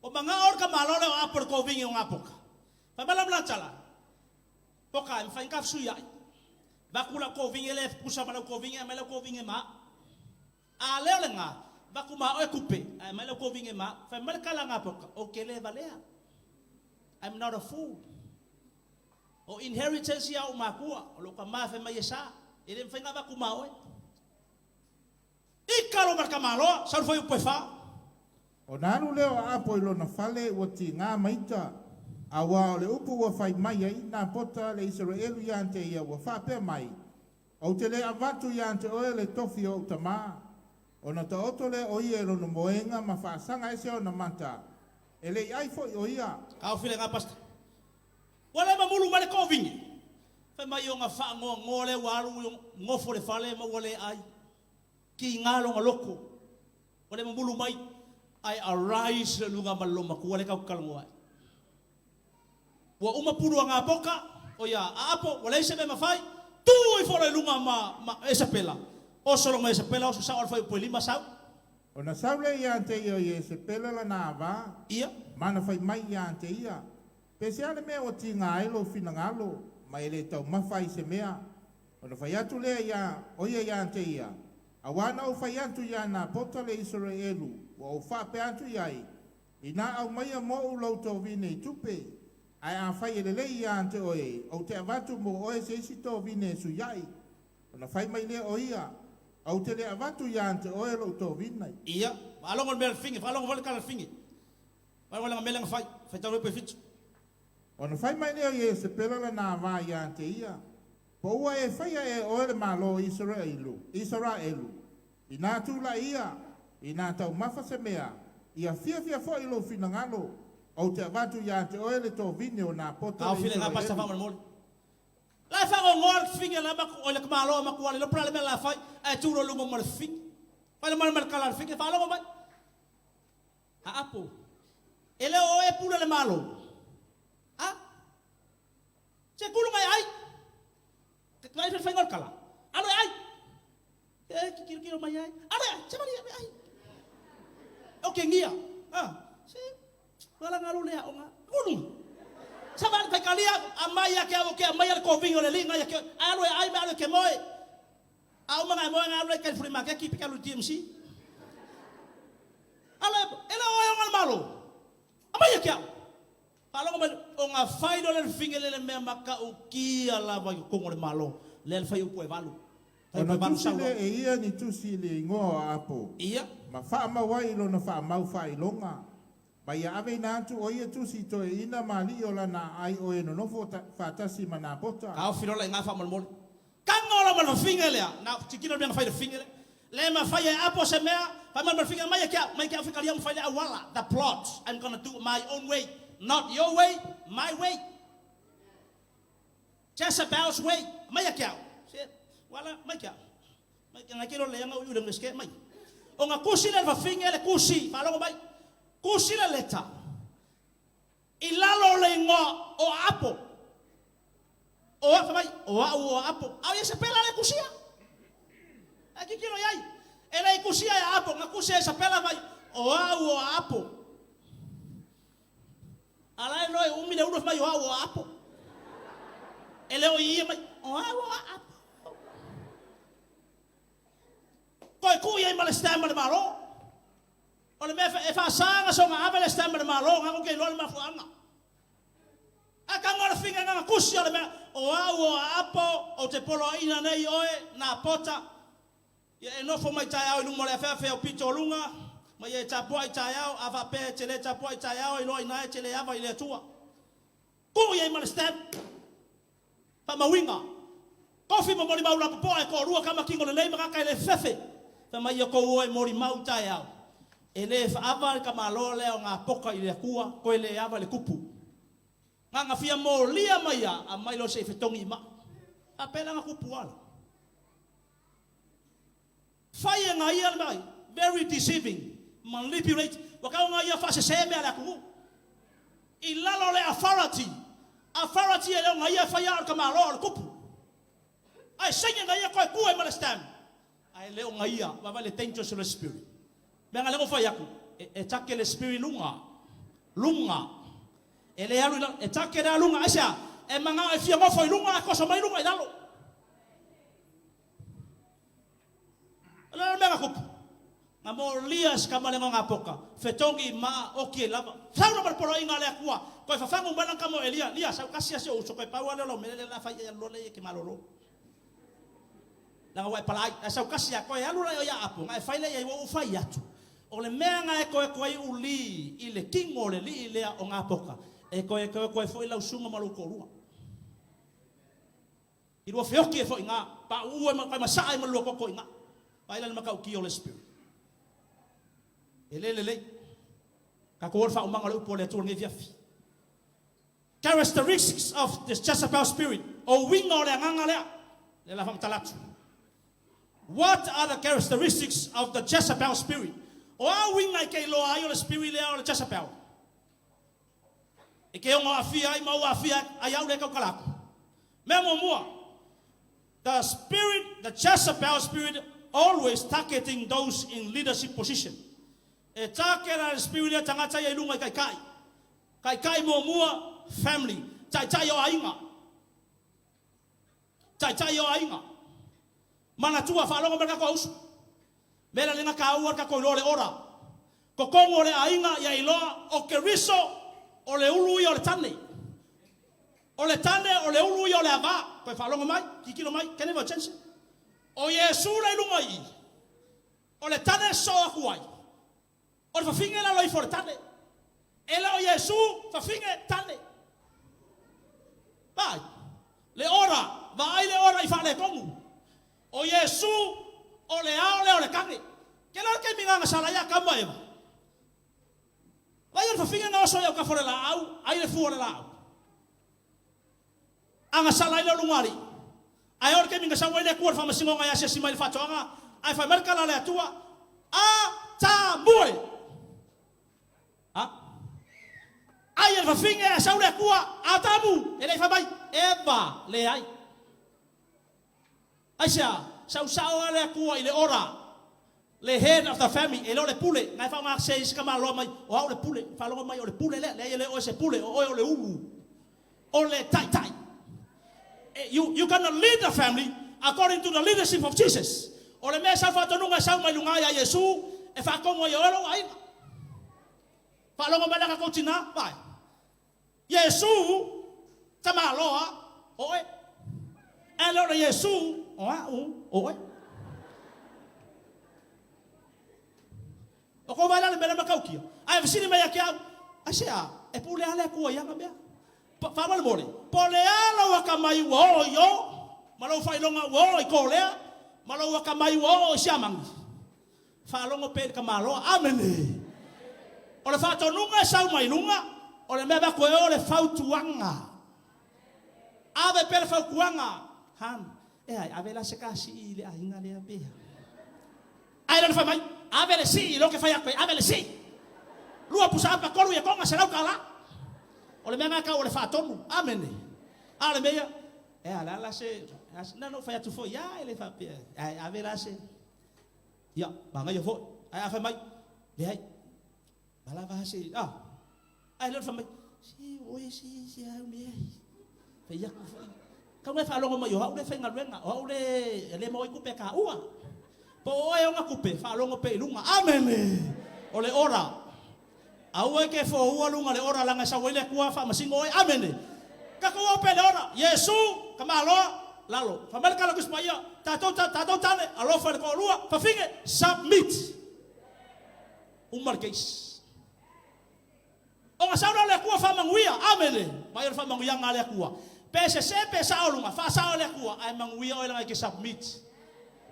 O mangao o le kamalo le o apo le kovingi o ngā poka. Fai mai la mlatala. Poka e mawhai ngā sui ai. Vaku lau kovingi le pusa ma lau kovingi, mai lau kovingi ma. A leo le ngā, vaku ma oe kupe, ai mai lau kovingi ma. Fai mai le kala ngā poka, o ke le valea. I'm not a fool. O inheritance ia o makua, o lo ka ma fai mai e sa. E le mwhai ngā vaku ma oe. I kalo marka maloa, saru fai upe wha. O na alu lea o Aapo i lona fale ua tigā ma ita. Auā o le upu ua fai mai ai Napota le Isaraelu iā te ia ua faapea mai. Ou te le avatu iā te oe le tofi o ou tamā. Ona taoto lea o ia i lona moega ma faasaga ese ona mata. E le'i ai fo'i o ia. Ka o file ngā pasta. Ua le mamulu mai le kovingi. Fai mai o ngā whaangoa ngoa le ua alu i ngofo le fale ma ua le ai. Ki ngā longa loko. Ua le mamulu mai. Ai arise le lunga maloma kua le kau kalangoa ai. Ua uma pulu a ngā poka, o ia a apo, ua leise me mawhai, tū i fora i lunga ma Esapela. O solo ma Esapela, o sa o alfai upo lima sau. Ona sau lea iā te ia o Iesepela lana avā. Ia. Mana fai mai iā te ia. Pe se ale mea o tigā ai lou finagalo, ma e le taumafa i se mea. Ona fai atu lea iā, o ia iā te ia. Auā na ou fai atu iā Napota le Isaraelu, ua ou faapea atu i ai. Inā aumaia mo'u lou tovine i tupe. Ae afai e lelei iā te oe, ou te avatu mo oe se isi tovine e suia'i. Ona fai mai lea o ia, ou te le avatu iā te oe lou tovine. Ia, waalongo le mea le finge, waalongo fale kala le finge. Waalongo le mea le fai, fai tau pe fitu. Ona fai mai lea o Iesepela lana avā iā te ia. Po ua e faia e oe le malo o Isaraelu, Isaraelu. Inā tula'i ia, inā taumafa se mea, ia fiafia fo'i lou finagalo, ou te avatu iā te oe le tovine o Napota Ka le file ngā pasta Isaraelu. wha mole. La e faagogoa le fafine la o le tamaloa a matua le iloa po o le a le mea o le a fai ae tu loa i luga ma le fafine. Fai mai ma le tala a le fafine, faalogo mai. Aapo, e le o oe e pule i le Malo. A? Se tulu mai ai. Vaai le faiga o le tala. Alo e ai. E tilotilo mai ai. Alo e ai, se malie e ai. O ke ngia. Ah, se wala ngalu le aoga. Ulu. Sa va kai kalia a mai a ke au ke mai le kovinga o le linga ia ke alo e ai me alo ke moe. A uma ngai moe ngai alo e kai furi make ki pe kalu TMC. Alo e le oe o ngā malo. A mai a ke au. Faalogo mai, o ga fai loa lea o le fafine lea i le mea matautia lava i totonu o le Malo, lea le fai upu e valu. Fai upu Ona e valu tusi sau lea loa. e ia ni tusi i le igoa o Aapo, Ia. ma faamau ai i lona faamau faailoga, ma ia aveina atu o ia tusi i toeaiina ma alii o lana aai o e nonofo faatasi ma Napota. Taofi loa laiga faamolemole. Tago loa ma le fafine lea, na tilotilo le mea na fai i le fafine lea. Le mafai e Apo se mea, fai mai ma le fafine, mai e ke au, mai ke au fikalia ma fai le auala, the plot, I'm gonna do my own way, not your way, my way. Jezebel's way, mai e ke au. Se, wala, mai ke au. Mai ke ngai ke lo le anga ui le ngeske mai. O nga kusi le fafine le kusi, faalogo mai. Kusi le leta. I lalo o le igoa o Apo. O a, fai mai, o au o Apo. A o Iesapela le kusia. Ae tilotilo i ai. E le i kusia e Apo, na kusi e Iesapela mai, o au o Apo. A la e noe umi le ulu fai mai, o au o Apo. E le o i ia mai, o au o Apo. Koe tuu i ai ma le stamp a le Malo. O le mea e faasaga soga ave le stamp a le Malo, na ou te iloa le mafuaaga. Ae tago le figa na tusi o le mea, o au o Aapo, ou te poloaiina nei oe, Napota, ia e nofo mai taeao i luma o le afeafe o pito o luga, ma ia e tapuai taeao, a faapea e te le tapuai taeao, e iloa i ina e te le ava i le Atua. Tuu i ai ma le stamp, faamauina. Kofi ma molimau lapopoa e toalua tama tino lelei ma gata e le fefefe. Fai mai ia tou o e molimau taeao. E le faava le tamaloa lea o Napoka i le Atua, toe le ava i le tupu. Na na fia molia mai a, aumai loa se i fetogi i maa. Faapea la na tupu ala. Fai e na ia le mea, very deceiving, manipulate, ua tau na ia faasese mea a le atunuu. I lalo o le authority, authority e le o na ia e faia a o le tamaloa o le tupu. Ae saini na ia koe tu ai ma le stamp. Ae le o na ia, vaavaai le dangerous o le spirit. Mea na lea na ou fai atu, e take le spirit luga, luga. E le alu i lalo, e take le luga, aisea? E manao e fia nofo i luga ae toso mai luga i lalo. O le a le mea na tupu? Na molia e se tama le gagapoka, fetogi maa, oki ai lava. Sau lava le poloaiga a le Atua, toe fafagu mai lana tama o Elia, Lia, sau tasi lava si ou uso, toe pau lava lea o lau mea lea o le a fai i ai alu loa lea e te malolo. Leaga ua e palai, ae sau tasi lava, toe alu la i o ia Apo, ona e fai lea i ai, ua ou fai atu, o le mea na e toe toe uli i le tino o le alii lea o Gapoka, e toe toe toe foi lau susuga ma lou toalua. I lua feoti ai foi i ina, pauu ai ma masaa ai ma le lua toto i ina. Vaai la i le matautia o le Spirit. E le lelei. Tatou o le faaumaga o le upu a le Atua i lenei afiafi. Characteristics of the Jezebel spirit. O uiga o le agaga lea. Lea la faamatala atu. What are the characteristics of the Jezebel spirit? O a uiga e te iloa ai o le spirit lea o le Jezebel? E te ono aafia ai ma ou aafia ai au lea e tautala atu. Mea muamua, the spirit, the Jezebel spirit always targeting those in leadership position. E target ana le spirit lea tagata ia i luga i taitai. Taitai muamua, family, taitai o aiga. Taitai o aiga. Manatua, faalogo mai le tatou auso. Mea la lena taua le tatou iloa o le ora. Totonu o le aiga ia iloa o Keriso o le ulu ia o le tane. O le tane o le ulu ia o le ava. Toe faalogo mai, tilotilo mai, kene attention. O Iesu la i luga i i. O le tane e sosoo atu ai. O le fafine i lalo ifo o le tane. E le o Iesu, fafine, tane. Vaai, le ora, vaai le ora i faaletonu. O Iesu, o le ao lea o le tane. Ke loa le taimi na gasala ai Atamu ma Eva. Vaai o le fafine na oso i autafa o le laau, ai le fua o le laau. Agasala ai lea o luga alii. Ae oo i le taimi na sau ai le Atua i le faamasinoga e asiasi mai i le faatoaga, ae fai mai le tala a le Atua, A ta mue! A! Ai e le fafine ae sau le Atua, Atamu! E le i fai mai, Eva! Leai. Aisea? Sau sao lava le Atua i le ora, le head of the family, e le o le pule. Na e faaaoga sese e isi tamaloa mai, o au le pule. Faalogo mai o le pule lea. Leai e le o oe se pule, o oe o le ulu. O le taitai. You, you gonna lead the family according to the leadership of Jesus. O le mea e sau faatonuga e sau mai luga ia Iesu, e faatonu ai e oe lou aiga. Faalogo mai la tatou tina, vai. Iesu, tamaloa, o oe. Ae le o le Iesu, o a'u, o oe. O kou vaai la i le mea lea matautia? Ae fesili mai ia te au, Aisea, e pule lava le Atua i ana mea. Faamolemole, po o le a lou atamai ua oo i o, ma lou faailoga ua oo i Kolea, ma lou atamai ua oo i Siamani, faalogo pea i le tamaloa. Amene! O le faatonuga e sau mai luga, o le mea e avatu e o le fautuaga. Ave pea le fautuaga, Han, e a, ave la se kasi i le aiga lea pea. Ae lana fai mai, ave le sii, lea ou te fai atu ai, ave le sii. Lua pusa apa, tolu ia toga, $100. O le mea lena e tau o le faatonu. Amene. A o le mea ia, e a, o le a la se, na ona ou fai atu foi, a e le faapea, ae ave la se, ia, manaia foi. Ae a fai mai, leai, a lava se, a, ae lea fai mai, se oe se, se au mea, fai atu foi. Tau e faalogo mai o au le faigaluega, o au le, le maua ai tupe a taua. Po o oe e ona tupe, faalogo pea i luga. Amene! O le ora. Aua e te foua luga o le ora leaga e sau ai le Atua faamasino oe. Amene! Tatou o pea i le ora. Iesu, tamaloa, lalo. Fai mai le tala o Tusi Paia, tatou, tatou tane, alofa i le toalua, fafine, submit. Uma le case. Ona sau lea o le Atua faamanuia. Amene! Vaai o le faamanuiaga a le Atua. Pe sese pe sao luga, faasao e le Atua, ae manuia oe leaga e te submit.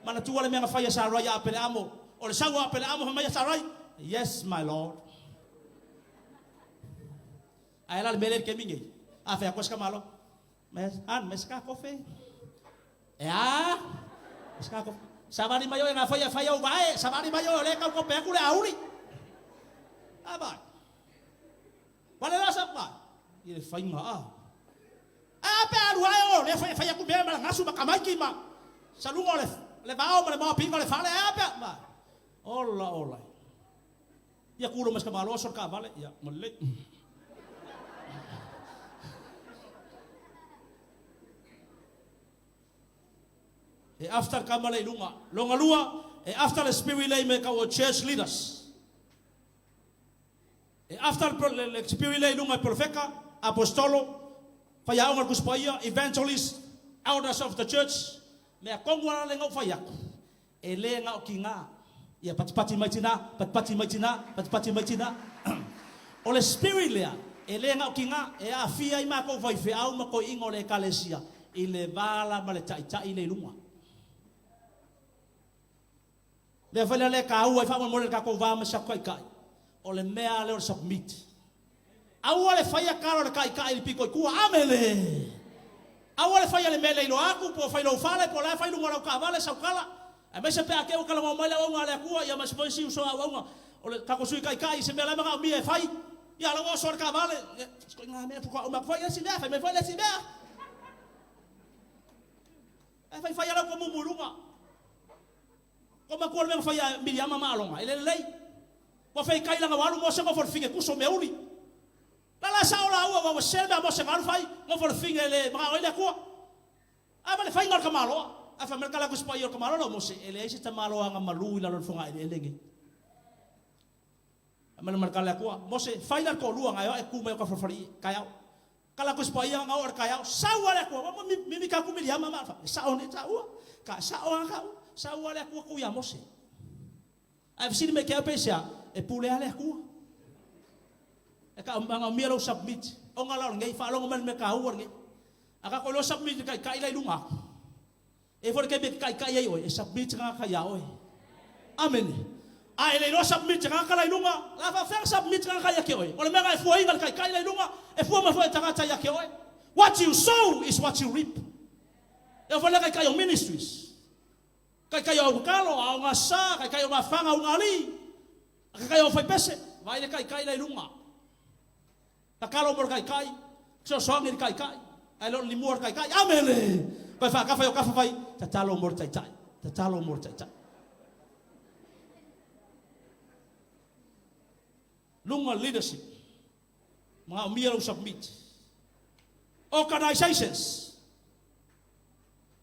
Manatua le mea na fai e Sarai ia Apeleamo. O le sau o Apeleamo fai mai ia Sarai, Yes, my Lord. Ae la le mea lea i le taimi nei. A fai atu ai se tamaloa, An, mai se ka kofe. E a? Mai se ka kofe. Savali mai oe ngā whai a whai au vae, savali mai oe o le kau kope aku le auli. A vai. Wale la sa vai. I le whainga a. A pe alu ae o lea fai fai aku mea ma le gasu ma kamaiki ma saluga o le le vao ma le maopiga o le fale a pe vai. Ola ola. Ia kulo mai se tamaloa so le taavale, ia ma lelei. E after le tama lea i luga. Longa lua, e after le spirit lea i mea tau o church leaders. E after le, le spirit lea i luga i profeta, apostolo, faiaoga le Tusi Paia, evangelist, elders of the church. Mea tonu ala le na ou fai atu. E le na o tina. Ia patipati mai tina, patipati mai tina, patipati mai tina. O le spirit lea, e le na o tina, e aafia ai matou faifeau ma toeaiina o le Ekalesia i le vala ma le taitai le i luga. Mea foi lea e taua ai faamolemole le tatou va ma si tatou taitai, o le mea lea o le submit. Aua le faia tala o le taitai i le pito i tua. Amene! Aua le faia le mea le iloa atu, po o fai lou fale, po o la e fai luga o lau taavale sau tala. Aemaise pe a te i ua talanoa mai le auauna a le Atua, ia ma se foi isi uso auauna o le tatou Sui Taitai i se mea la e manaomia e fai. Ia la ua oso i le taavale, ia, se ituaiga mea faatoa uma atu foi le isi mea, fai mai foi le isi mea. Ae fai fai lava lau tomumu i luga. Ua matua le mea na fai ia Miriama ma Alona, e le lelei. Ua feikai lana ua alu Mose nofo le fine kuso meauli. La la sao laua ua ua sese le mea a Mose na alu fai, nofo le fine e le manao ai le Atua. A ma le faiga o le tamaloa. Ae fai mai le tala Tusi Paia o le tamaloa lau Mose, e leai se tamaloaga malu i lalo o le fogaeleele nei. Fai mai le tala a le Atua, Mose, fai la le toalua na e o ae tu mai o ta falefale i taeao. Kala Tusi Paia na oo i le taeao, sau lava le Atua, ua mimita atu Miriama ma e sao nei taua, ka sao lava taua, sau lava le Atua tu ia Mose. Ae fesili mai ke au peisea, e pule lava le Atua. E ka manaomia lou submit, ona la o lenei, faalogo mai le mea taua lenei. A tatou iloa submit i le taitai la i luga atu. E i ai foi le taimi e te taitai ai oe, e submit se tagata ia oe. Amene. A e le iloa submit se tagata la i luga, la faafefea ona submit se tagata ia te oe? O le mea na e fuaina i le taitai la i luga, e fua mai foi e tagata ia te oe. What you sow is what you reap. E oo foi lea kaikai o ministries, kaikai o aukakalo, aoga sa, kaikai o mafaga ugali, kaikai o faipese, vaai le kaikai la i luga. Tatalo mo le kaikai, fesoasoani i le taitai, ae le o le limua o le taitai. Amene! Toe faatafa i o tafa fai, tatalo mo le taitai, tatalo mo le taitai. Luga leadership, manaomia lou submit. Organizations,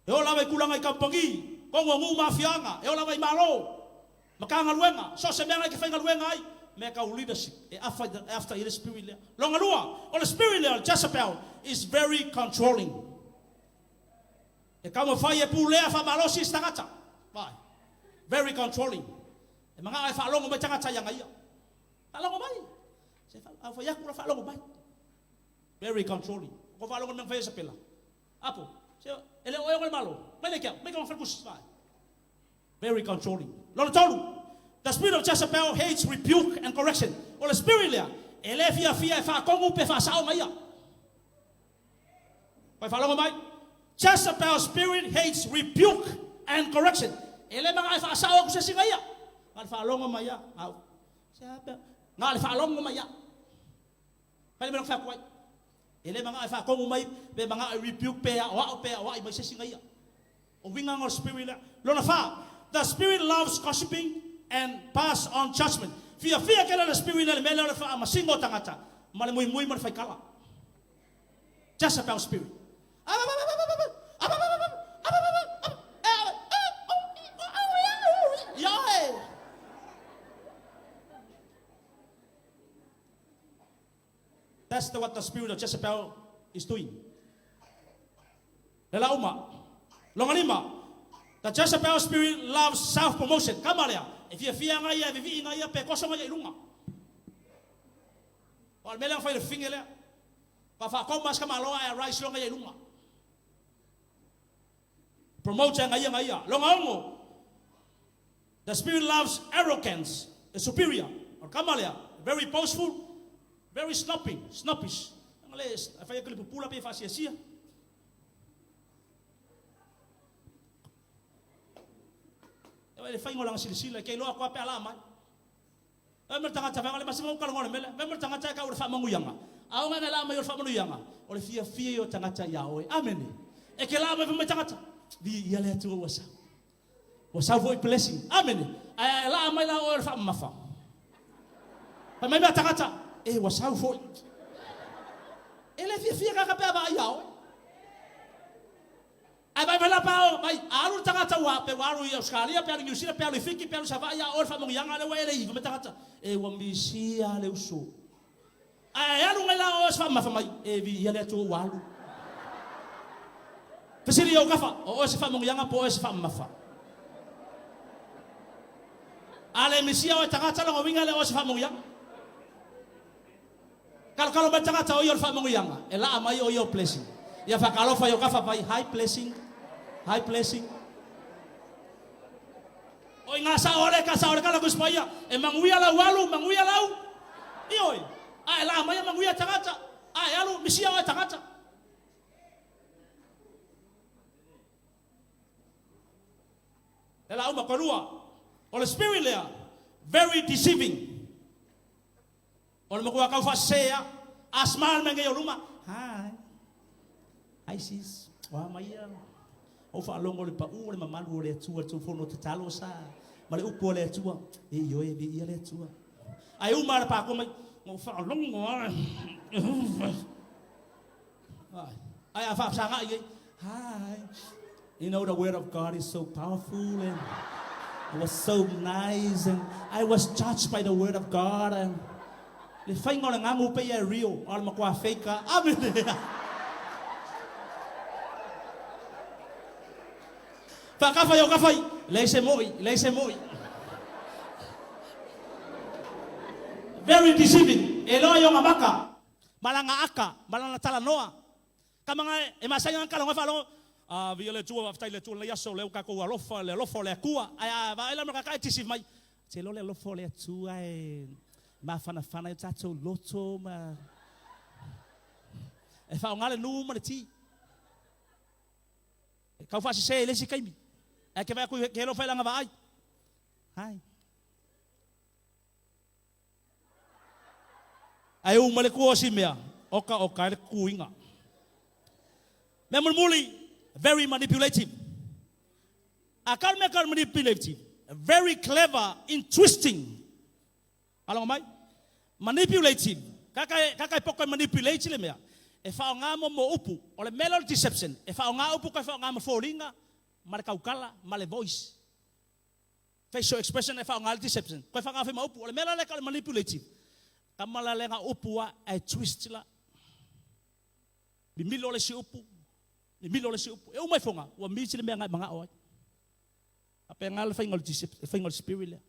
E oo lava i tulaga i kamupani, tonu o nuu ma afioaga, e oo lava i Malo, Matagaluega, so o se mea na e te faigaluega ai, mea tau leadership, e afa e after i ai le spirit lea. Lona lua, o le spirit lea o le Jezebel is very controlling. E taumafai e pulea faamalosi isi tagata. Vaai. Very controlling. E manao e faalogo mai tagata ia ia. Faalogo mai. Se fa, fai atu la faalogo mai. Very controlling. Ko faalogo mai fai sa pela. Apo, se e le o oe o le Malo, mai lea ki au, mai ka falekusi, vae. Very controlling. Lona tolu, the spirit of Jezebel hates rebuke and correction. O le spirit lea, e le fiafia e faatonu pe faasao mai ia. Pai faalogo mai. Jezebel spirit hates rebuke and correction. E le manao e faasao atu se isi ia. Na le faalogo mai ia. Au. Se a pea. Na le faalogo mai ia. Fai le mea na fai atu ai. E le manao e faatonu mai, pe manao e rebuke pe aoao pe aoai mai se isi ia. O uiga na o le spirit lea. Lona fa, the spirit loves gossiping and pass on judgment. Fiafia tele le spirit lea i le mea lea o le faamasino o tagata ma le muimui ma le faikala. Jezebel spirit. Ioe! That's the, what the spirit of Jezebel is doing. Le la uma. Longa lima. The Jezebel spirit loves self-promotion. Kama lea. E fiafia ngai ia, e vivii ngai ia, pe koso ngai ia i luga. O le mea lea na fai le fine lea. Pa whaakoma se kamaloa e arise longa ia i luga. Promote ngai ia ngai ia. Longa ongo. The spirit loves arrogance, the superior. O le kama lea, very boastful, very snobbing, snobbish. Anga le, e fai atu le pupula pe faasiasia. E le faiga o lana silasila, e ke iloa atu lava pe a laa mai. Fai mai le tagata, fai mai le masima uka longa le mele. Fai mai le tagata e kau le faamanuiaga. A o ngai laa mai o le faamanuiaga, o le fiafia ia o tagata ia oe. Amene. E ke laa mai fai mai tagata, vi ia le Atua ua sau. Ua sau foi blessing. Amene. Ae laa mai la oe o le faamamafa. Fai mai mea tagata, e ua sau foi. E le fiafia kaka pe a vaai ia oe. Ae vaai mai la pa o, vai, a alu le tagata ua, pe ua alu i Ausetalia, pe alu i Niu Sila, pe alu i Fiti, pe alu i Savaii, a o le faamanuiaga lea ua e le iva mai tagata, e ua misia le uso. Ae alu mai la oe se faamamafa mai, e viia le Atua ua alu. Fesili i ou kafa, o oe se faamanuiaga po o oe se faamamafa? A le misia oe tagata lona uiga le oe se faamanuiaga. Kalokalo mai tagata o ia o le faamanuiaga, e laa mai o ia o blessing. Ia faatalofa i ou kafa fai, hi blessing, hi blessing. O i ngā sao ale ka sao le kala kusi paia, e manuia lau alu, manuia lau, ioe. A e laa mai e manuia tagata, a e alu, misia oe tagata. E la uma koe o le spirit lea, very deceiving. O le matua tau faasese a, a smile mai nei o luma, hi, hi sis, o a mai ia, ou faalogo i le pau o le mamalu o le Atua, le tou fono tatalo sa, ma le upu a le Atua, e ioe, viia le Atua. Ae uma le pākua mai, na ou faalogo a, ai a faafesagai ai, hi, you know the word of God is so powerful and it was so nice and I was touched by the word of God and le faiga o le gagu pei e real, a o le matua fake a. Amene. Faakafa i o kafa i, leai se moi, leai se moi. Very deceiving. E loa i ona maka, ma lana aka, ma lana talanoa. Ka manga e masani ana kala faalogo, a viia le Atua, faafetai i le Atua i lenei aso, lea ua tatou alofa, le alofa o le Atua. Ae a vaai la ma ka e deceive mai, te iloa le alofa o le Atua e mafanafana ai o tatou loto ma. E faaaoga le N ma le T. E tau faasese i le isi taimi. Ae e te vaai atu e te alofa i lana vaai. Hai. Ae uma le kua o si mea, oka oka ai le kuiga. Mea mulimuli, very manipulative. A kau le mea kau manipulative, very clever in twisting. Faalogo mai? Manipulative. Kaka e, kaka e poko e manipulate le mea. E faaaoga mo mo upu. O le mea lea o le deception. E faaaoga upu kai faaaoga ma foliga, ma le tautala, ma le voice. Facial expression e faaaoga le deception. Koe faaaoga foi ma upu. O le mea la lea ka o le manipulative. Tama la lea upu a e twist la. Mimilo le si upu. Mimilo le si upu. E uma i fonga. Ua misi le mea ngai manga o ai. A pe ngā le whainga o le deception, le whainga o le spirit lea.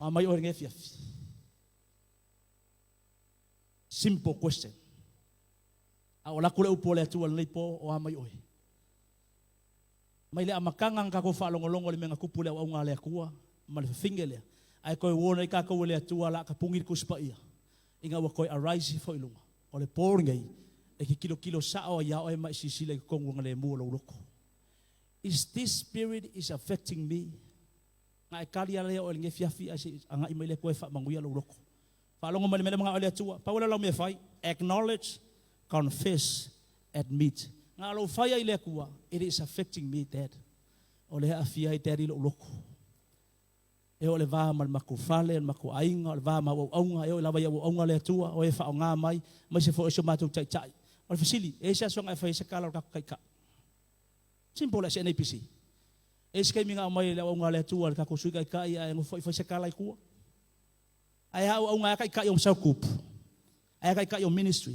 A mai oe nge fiafi. Simple question. A o laku le upu o le Atua lenei po o a mai oe. Mai le amataga na tatou faalogologo i le mea na tupu i le auaunaga a le Atua ma le fafine lea, ae toe warn ai tatou e le Atua o le a tapuni le Tusi Paia ina ua toe arise ifo i luga. O le po lenei, e te tilotilo sao ai ia oe ma e silasila i totonu ogalemu o lou loto. Is this spirit is affecting me? Na e tali lava lea oe i lenei afiafi ae se i agai mai le Atua e faamanuia lou loto. Faalogo mai le mea lea manao ai le Atua. Pau lea o lau mea e fai, acknowledge, confess, admit. Na o lou fai ai i le Atua, it is affecting me, Dad. O lea e aafia ai Daddy lou loto. E oo i le va ma le matou fale, le matou aiga, o le va ma au auauna, e oo lava i au auauna le Atua, o e faaaoga mai, aemaise foi o si o matou taitai. O le fesili, e i ai se aso na e fai ai se tala o le tatou taitai? Simple as ABC. E i ai se taimi na aumai e le auauna a le Atua i le tatou Sui Taitai ae nofo i fai se tala i tua? Ae a auauna, ae a taitai o cell group? Ae a taitai o ministry?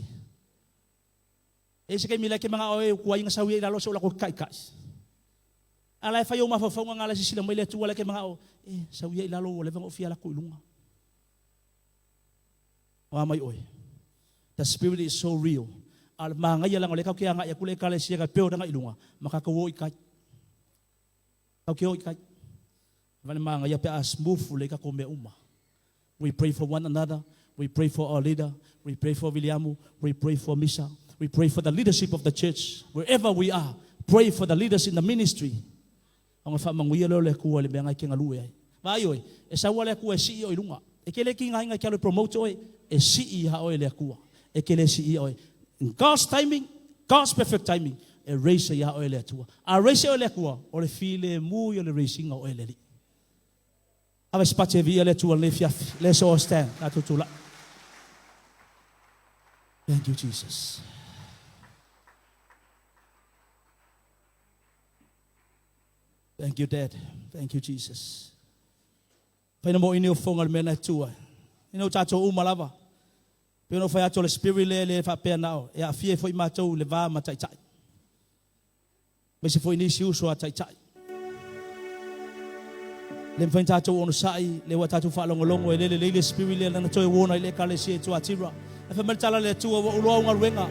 E i ai se taimi la e te manao ai e utu ai na sau ia i lalo o se o latou taitai. A la e fai ou mafaufauga na la e sisila mai le Atua la e te manao e sau ia i lalo ua leva ona ou fia alu atu i luga. O a mai oe. The spirit is so real. A o le manaia leaga o lea tatou te agai atu le Ekalesia ka build agai i luga ma tatou o i tai. Tatou te o i tai. Vaai le manaia pe a smooth lelei tatou mea uma. We pray for one another. We pray for our leader. We pray for Viliamu. We pray for Misa. We pray for the leadership of the church. Wherever we are, pray for the leaders in the ministry. Ona faamanuia lea o le Atua i le mea na e te galue ai. Vaai oe, e sau lava le Atua e sii oe i luga. E te le tigaina e te alu e promote oe, e sii lava oe e le Atua. E te le siia oe. In God's timing, God's perfect timing, e raise ai lava oe e le Atua. A raise oe e le Atua, o le filemu ia o le raise ina o oe e le Alii. Ave se pati e viia le Atua i lenei afiafi. Let's all stand. Tatou tulai. Thank you, Jesus. Thank you, Dad. Thank you, Jesus. Faina mo ini o fonga le mea na e tua. Ina o tātou uma lava. Pe ona whai atu o le spirit le le whaapea nao. E aafia ai foi matou i le va ma taitai. Aemaise foi nisi uso a taitai. Le mafai ona tatou onosai, le ua tatou faalogologo e le lelei le spirit lea lana toe uona i le Ekalesia i Tuatira. Ae fai mai le tala a le Atua, ua ou iloa au galuega.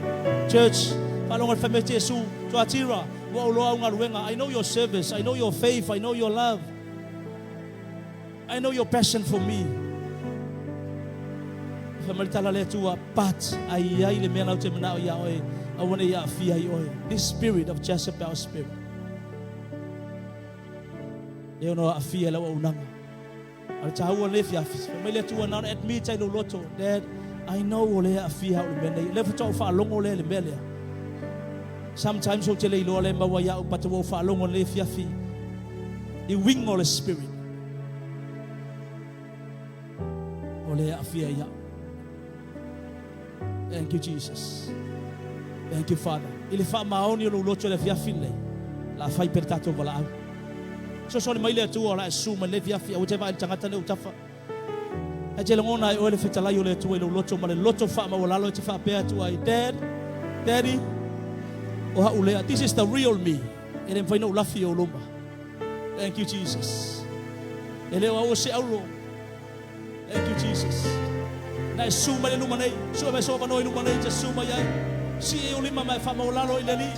Church, faalogo le fai mai o Iesu, Tuatira, ua ou iloa au galuega. I know your service, I know your faith, I know your love. I know your passion for me. Fai mai le tala a le Atua, but ai i ai le mea na ou te manao iā oe, aua ne i aafia ai oe. This spirit of Jezebel spirit. E ono aafia i lau auaunaga. A o le taua o lenei afiafi, fai mai le Atua, na ona admit ai lou loto, Dad, I know o lea e aafia au i le mea nei. O lea faatoa ou faalogo lea i le mea lea. Sometimes ou te le iloa lea e maua ia'u, but ua ou faalogo i lenei afiafi i uiga o le spirit. O lea e aafia ia'u. Thank you, Jesus. Thank you, Father. I le faamaoni o lou loto i le afiafi lenei, la fai pea le tatou valaau. Sosoali mai le Atua o la e susu mai lenei afiafi, aua te vaai i le tagata lea ua tafa. Ae te lagona ai oe le fetalai o le Atua i lou loto ma le loto faamaualalo e te faapea atu ai, Dad, Daddy, o ha'u lea. This is the real me. E le mafai ona ou lafi i ou luma. Thank you, Jesus. E le o au o se aulo. Thank you, Jesus. Na e susu mai le luma nei. Sue mai sou avanoa i luma nei, te susu mai ai. Sii e ou lima ma e faamaualalo i le Alii.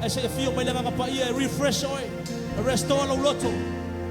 Ae se i afio mai le Agaga Paia e refresh oe, e restore lou loto.